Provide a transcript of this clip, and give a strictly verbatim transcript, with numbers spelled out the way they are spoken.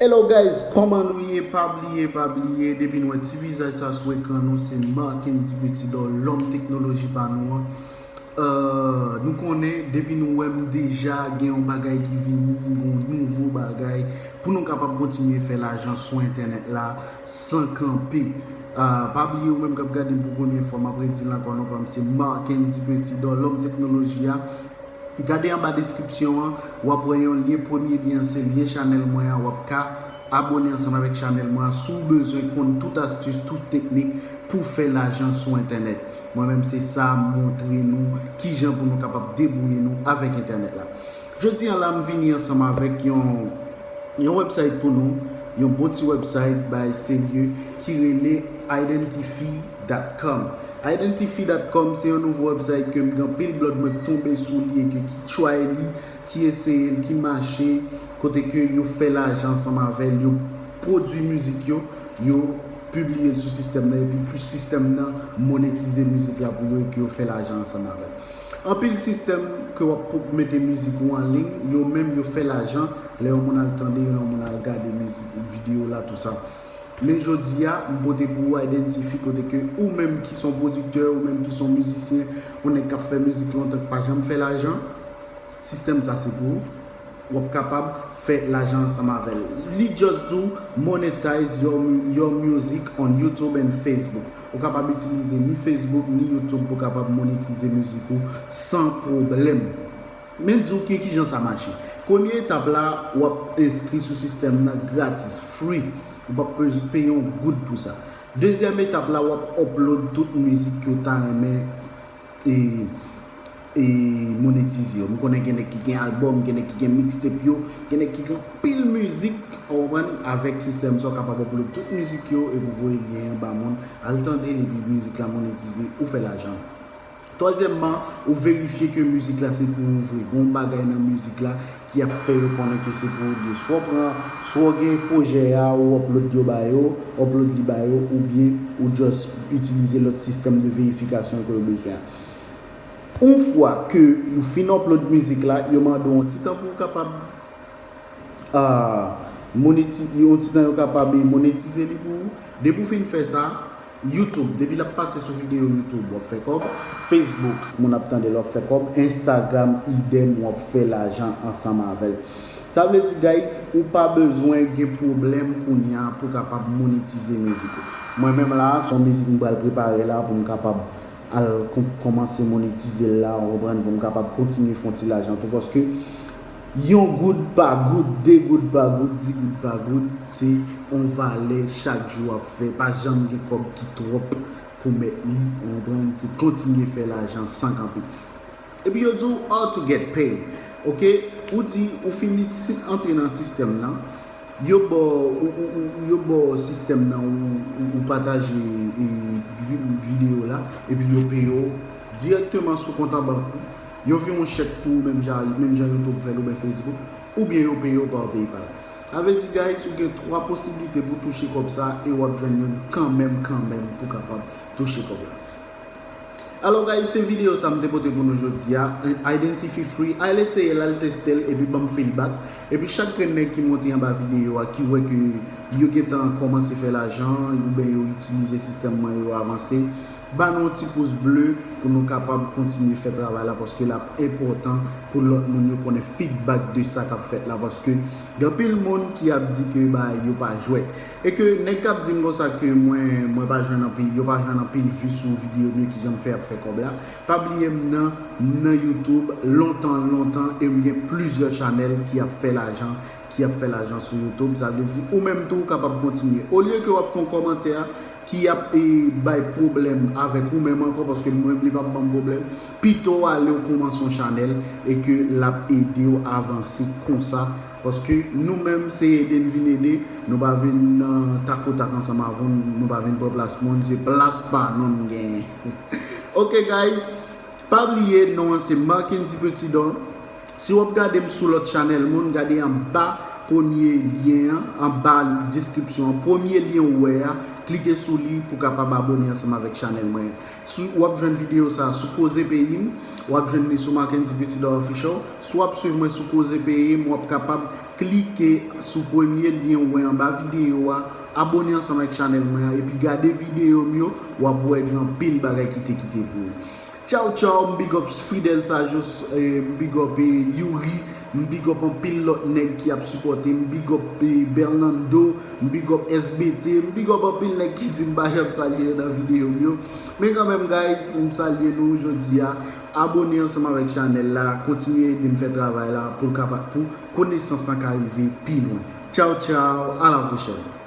Hello guys, kòman nou ye? Pa bliye, pa bliye, depi nou wè ti vizaj sa sou ekran nou, se Marckendy Petit Dor, lòm teknoloji pa nou an. Euh, nou konnen, depi nou wè m deja gen yon bagay ki vini, yon nouvo bagay, pou nou kapab kontinye fè lajan sou entènèt la san kanpe. Euh, pa bliye ou menm k ap gade m pou premye fwa, m ap redi l ankò, non pa m se Marckendy Petit Dor, lòm teknoloji a. Gade anba deskripsyon an, w ap wè yon lyen, premye lyen an se lyen chanèl mwen an, w ap ka abone ansanm avèk chanèl mwen an si w bezwen konn tout astis, tout teknik pou fè lajan sou entènèt. Mwen menm se sa m montre nou kijan pou nou kapab debouye nou avèk entènèt la. Jodi an la m vini ansanm avèk yon yon website pou nou, yon bon ti website bay serye ki rele identify dot com. Identify dot com se yon nouvo website ke m gen anpil blòd mwen k tonbe sou li e ke ki try li, ki eseye l, ki mache, kote ke yo fè lajan ansanm avè l, yo pwodui mizik yo, yo pibliye l sou sistèm nan epi sistèm nan monetize mizik la pou yo e ke yo fè lajan ansanm avè l. Anpil sistèm ke w ap mete mizik ou an liy, yo menm yo fè lajan lè yon moun al tande yo, lè yon moun al gade mizik ou, videyo la, tou sa. Men jodi a, m pote pou ou Identify kote ke ou menm ki son pwodiktè, ou menm ki son mizisyen, ou nèg k ap fè mizik lontan k pa janm fè lajan, sistèm sa se pou ou. W ap kapab fè lajan ansanm avè l. Li just di w monetize your, your music on YouTube and Facebook. Ou kapab itilize ni Facebook ni YouTube pou kapab monetize mizik ou san pwoblèm. Men m di w ki, kijan sa mache. Premye etap la, w ap enskri sou sistèm nan gratis, free. Ou p ap pe-, peye yon goud pou sa. Dezyèm etap la, w ap upload tout mizik ke w ta renmen e, e monetize yo. M konnen gen nèg ki gen albòm, gen nèg ki gen mixtape yo, gen nèg ki gen anpil mizik, ou konprann, avèk sistèm sa w kapab upload tout mizik yo epi w voye lyen an ba moun, al tande l epi mizik la monetize, ou fè lajan. Twazyèmman, ou verifye ke mizik la se pou ou vre. Gon bagay nan mizik la ki ap fè yo konnen ke se pou ou li ye. Swa w pran, swa w gen pwojè a, ou upload yo ba yo, upload li ba yo, oubyen ou just itilize lòt sistèm de verifikasyon ke yo bezwen an. Yon fwa ke ou fin upload mizik la, yo mande w yon ti tan pou w kapab, ah, moneti-, yon ti tan yo kapab monetize li pou ou. Depi w fin fè sa, YouTube, depi l ap pase sou videyo YouTube, w ap fè kòb. Facebook, moun ap tande l, w ap fè kòb. Instagram, idem, w ap fè lajan ansanm avè l. Sa vle di, guys, ou pa bezwen gen pwoblèm kounye a pou kapab monetize mizik ou. Mwen menm la, se yon mizik m pral prepare la pou m kapab al kon-, kòmanse monetize l la, ou konprann, pou m kapab kontinye fè yon ti lajan tou, paske yon goud pa goud, de goud pa goud, di goud pa goud, se yon valè chak jou w ap fè. Pa janm gen kòb ki twòp pou mèt li, ou konprann, se kontinye fè lajan san kanpe. Epi yo di w how to get paid. Ok, ou di ou fin antre nan sistèm nan, yo ba w, ou, ou, ou, yo ba w sistèm nan, ou, ou, ou pataje, e, vi-, videyo la, epi yo peye w dirèkteman sou kont an bank ou. Yo voye yon chèk pou ou menm jan, menm jan YouTube fè l oubyen Facebook, oubyen yo peye w pa PayPal. Sa vle di, guys, ou gen twa posiblite pou touche kòb sa e w ap jwenn youn kanmenm, kanmenm pou kapab touche kòb la. Alò, guys, se videyo sa m te pote pou nou jodi a, Identify Free. Al eseye l, al teste l, epi ban m feedback. Epi chak grenn nèg ki monte anba videyo a, ki wè ke yo gentan kòmanse fè lajan, oubyen yo itilize sistèm mwen, yo avanse, ba nou yon ti pous ble pou nou kapab kontinye fè travay la, paske l ap enpòtan pou lòt moun yo konnen feedback de sa k ap fèt la, paske gen anpil moun ki ap di ke, ba, yo pa jwèt. E ke nèg k ap di m konsa ke mwen, mwen pa jwenn anpil, yo pa jwenn anpil vi sou videyo m yo, kijan m fè ap fè kòb la. Pa bliye m nan, m nan YouTube lontan, lontan, e m gen plizyè chanèl ki ap fè lajan, ki ap fè lajan sou YouTube. Sa vle di, ou menm tou, ou kapab kontinye. Olye ke w ap fè yon kòmantè ki ap, e, bay pwoblèm avèk ou menm ankò, paske mwen menm li p ap ban m pwoblèm, pito w ale w kòmanse yon chanèl e ke l ap ede w avanse konsa. Paske nou menm, se ede n vin ede, nou pa vin nan takotak ansanm avè w, nou pa vin pran plas moun, se plas pa nou n genyen. Ok, guys, pa bliye, non an se Marckendy Petit Dor. Si w ap gade m sou lòt chanèl moun, gade anba premye lyen an, anba deskripsyon an, premye lyen ou wè a, Klike sou li pou kapab abone ansanm avèk chanèl mwen. Si w ap jwenn videyo sa a sou Koze Peyi m, w ap jwenn li sou Marckendy Petit Dor Official. Si w ap swiv mwen sou Koze Peyi m, w ap kapab klike sou premye lyen ou wè anba videyo a, abone ansanm avèk chanèl mwen an, epi gade videyo m yo, w ap wè gen anpil bagay ki te kite pou ou. Tchaw tchaw, m big up Fidel Sajos, eh, m big up eh, Youri, m big up anpil lòt nèg ki ap sipòte m, m big up eh, Bernando, m big up S B T, m big up anpil nèg ki di m pa janm salye yo nan videyo m yo. Men kanmenm guys, m salye nou jodi a. Abone ansanm avèk chanèl la, kontinye ede m fè travay la pou l kapab pou konesans lan ka rive pi lwen. Tchaw tchaw, a la pwochèn.